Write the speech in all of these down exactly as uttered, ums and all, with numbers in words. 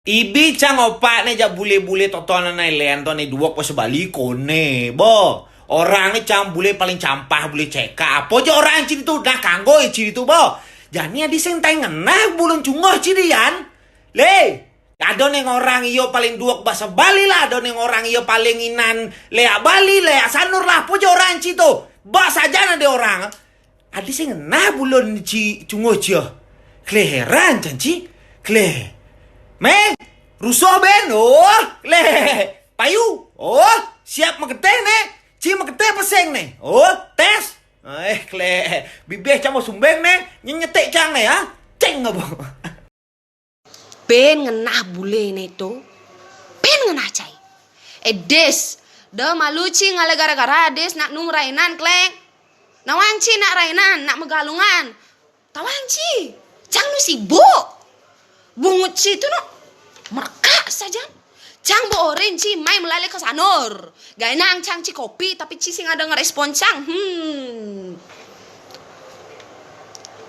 Ibi cang opak ne jak bule-bule totonan ne len to ne duok pas Bali kone. Bo, orang ne cang bule paling campah, bule cekak. Apa je orang ci ditu? Nah, kanggo ci ditu, bo. Jani adi sing tai ngenah bulun cunguh ci dian. Le, ada ne orang iyo paling duok basa Bali lah, ada ne orang iyo paling inan leak Bali, leak sanur lah. Apa je orang ci tu? Bas aja ne de orang. Adi sing ngenah bulun ci cunguh cia. Kle heran cang ci. Kle. Meh, rusuh ben. Oh, kle. Payu. Oh, siap maketeh ne. Ci maketeh peseng ne. Oh, tes. Eh, kle. Bibih cang mau sumbeng ne. Nyenyetek cang ne, ya. Ceng apa? Pen ngenah bule ne to. Pen ngenah cai. Eh, Des, de malu ci ngale gara-gara Des nak nung rainan kleng. Nawang ci nak rainan, nak megalungan. Tawang ci, cang nu sibuk. Bungut ci tu no merekak saja. Cang bo oren ci mai melale ke sanur. Gaenang cang ci kopi, tapi ci sing ada ngerespon cang. Hmm.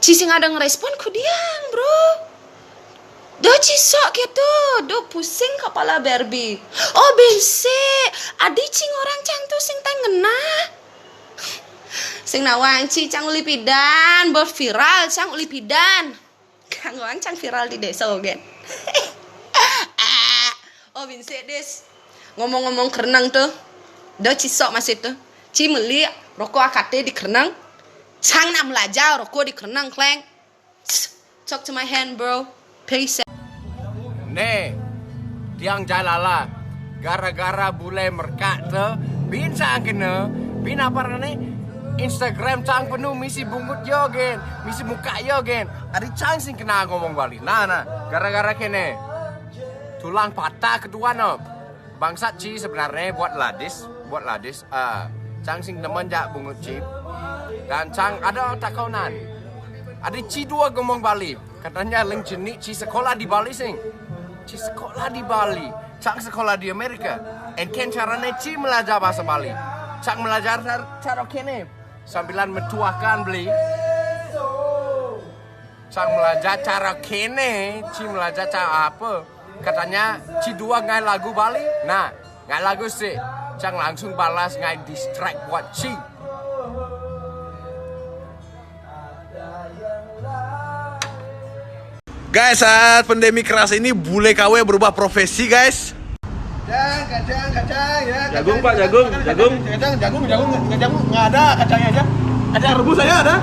Ci sing ada ngerespon ku diang, bro. Do ci sok gitu, do pusing kepala Barbie. Oh, bense. Adi ci ngorang cang tu sing tai ngenah. Sing nawang ci cang uli pidan, berviral cang uli pidan. Kang wang cang viral di desa, gen. Oh, binse, Des. Ngomong-ngomong kereneng tu. Do ci sok masih tu. Ci meli rokok akate di kereneng. Cang nak melajah rokok di kereneng, kleng. Talk to my hand, bro. Peace. Ne, tiang jalala. Gara-gara bule merekak te, bin cang kena, bin apa ne? Instagram cang penuh misi bungut yo, gen, misi muka yo, gen. Adi cang sing kena ngomong Bali. Nah, nah, gara-gara kene. Tulang patah kedua no. Bangsat ci sebenarnya buat ladis, buat ladis. Ah, cang sing nemen jak bungut ci. Dan cang ada takonan. Adi ci dua ngomong Bali. Katanya leng jenik ci sekolah di Bali sing. Ci sekolah di Bali. Cang sekolah di Amerika. Engken carane ci melajar bahasa Bali. Cang melajar car-, cara kene. Sambilan metuahkan beli. Cang melajar cara kene, ci melajar cara apa? Katanya, ci dua ngai lagu Bali. Nah, ngai lagu sih. Cang langsung balas ngai distrack buat ci. Guys, saat pandemi keras ini bule kawe berubah profesi, guys. Kacang, kacang, kacang, ya. Jagung, Pak, jagung, jagung. Kacang, jagung, jagung, nggak jagung, nggak ada kacangnya aja. Kacang rebus aja ada.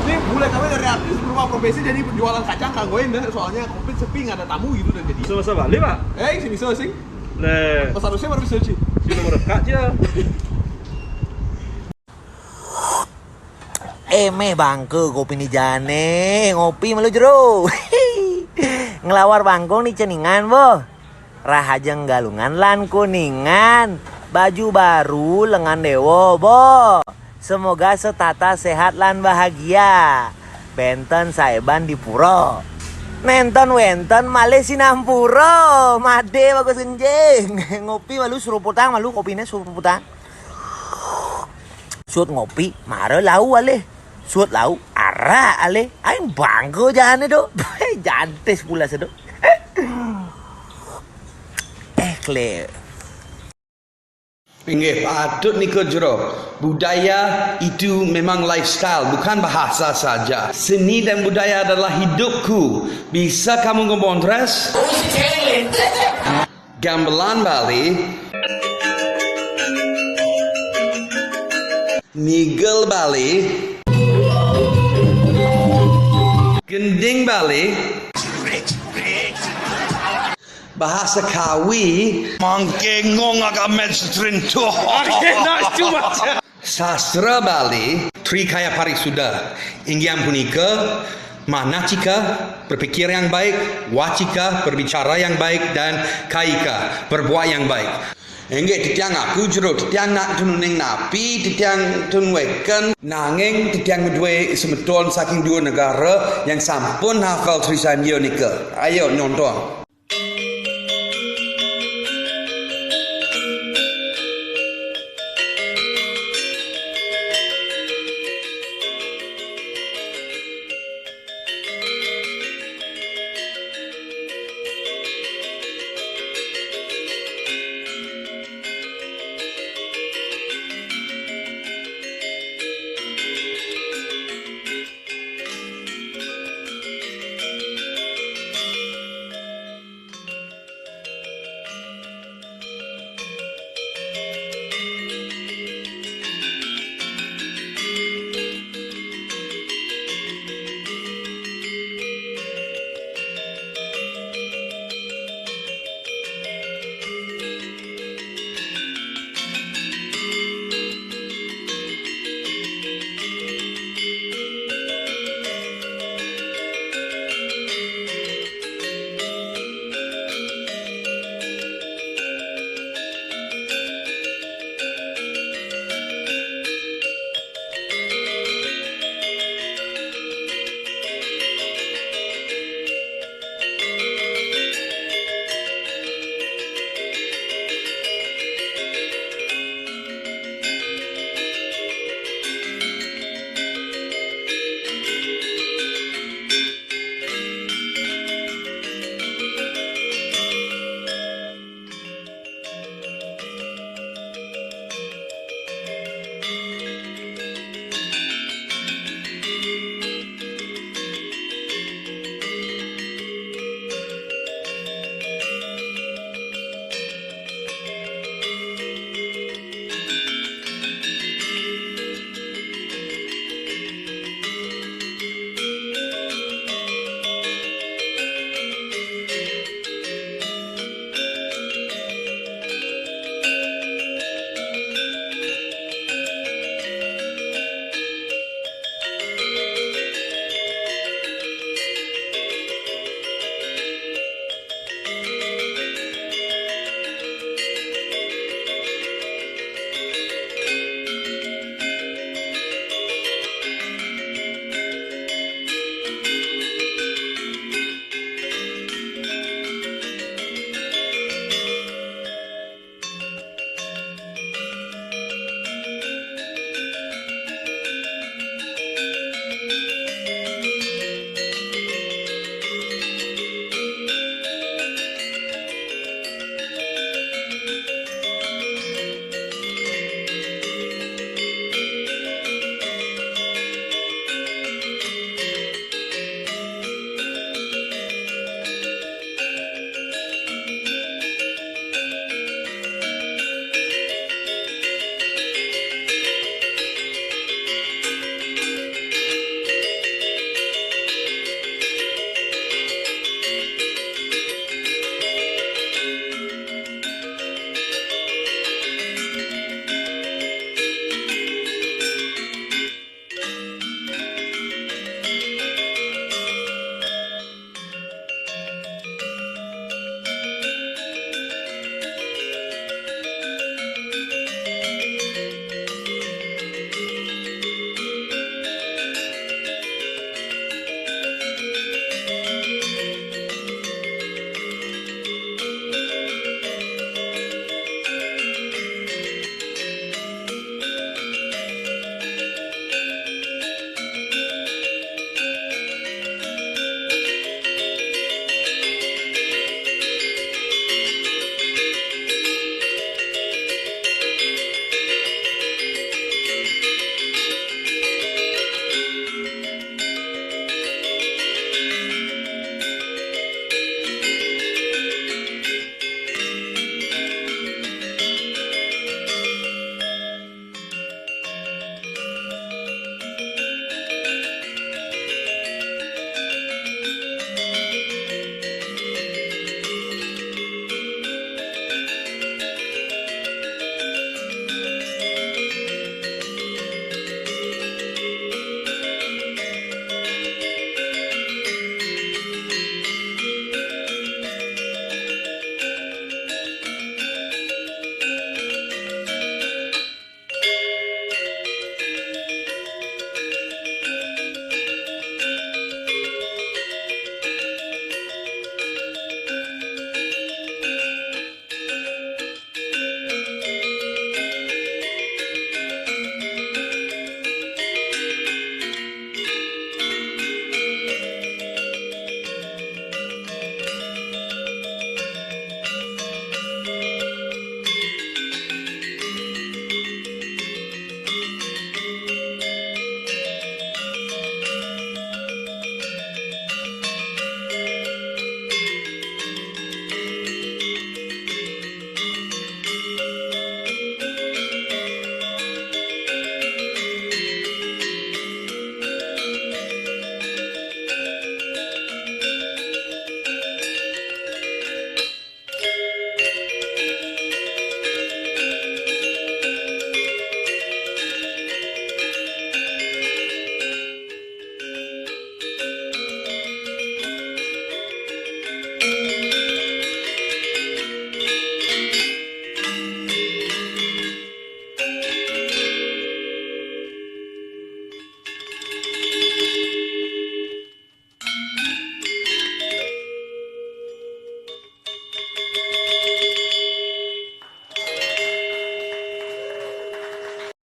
Ini bule kawe dari artis berubah profesi jadi penjualan kacang kanggoin deh. Soalnya covid sepi, nggak ada tamu gitu dan jadi. Bisa bahasa Bali, Pak? Eh, sih bisa sih. Leh. Pas harusnya baru bisa sih. Sih nomor kak aja. Eh, meh bangke kopi ni jane, ngopi malu jero. Ngelawar bangkong ni ceningan, boh. Rahajeng Galungan lan Kuningan. Baju baru lengan dewa, boh. Semoga setata sehat lan bahagia. Benten saeban di pura. Nenten wenten malih sinampura. Made bagus genjing. Ngopi malu seruputang, malu kopine seruputang. Suut ngopi, mara lau alih. Suut lau, arak alih. Ai bangga jane, Dok. Jantis pula sedok. Eh, Kle. Inggih, patut nika jero. Budaya itu memang lifestyle, bukan bahasa saja. Seni dan budaya adalah hidupku. Bisa kamu ngebontres? Gamelan Bali. Nigel Bali. Gending Bali. Bahasa Kawi. Mangkengong agak mainstream tu. Oke, nah, cuma. Sastra Bali, Tri Kaya Parisuda, inggih punika, manacika, berpikir yang baik, wacika, berbicara yang baik, dan kayika, berbuat yang baik. Inggih, titiang aku jero, titiang nak tununing napi, titiang tun weken, nanging titiang ngeduwe semeton saking dua negara yang sampun hafal Tri Sandya nika. Ayo, nyontong.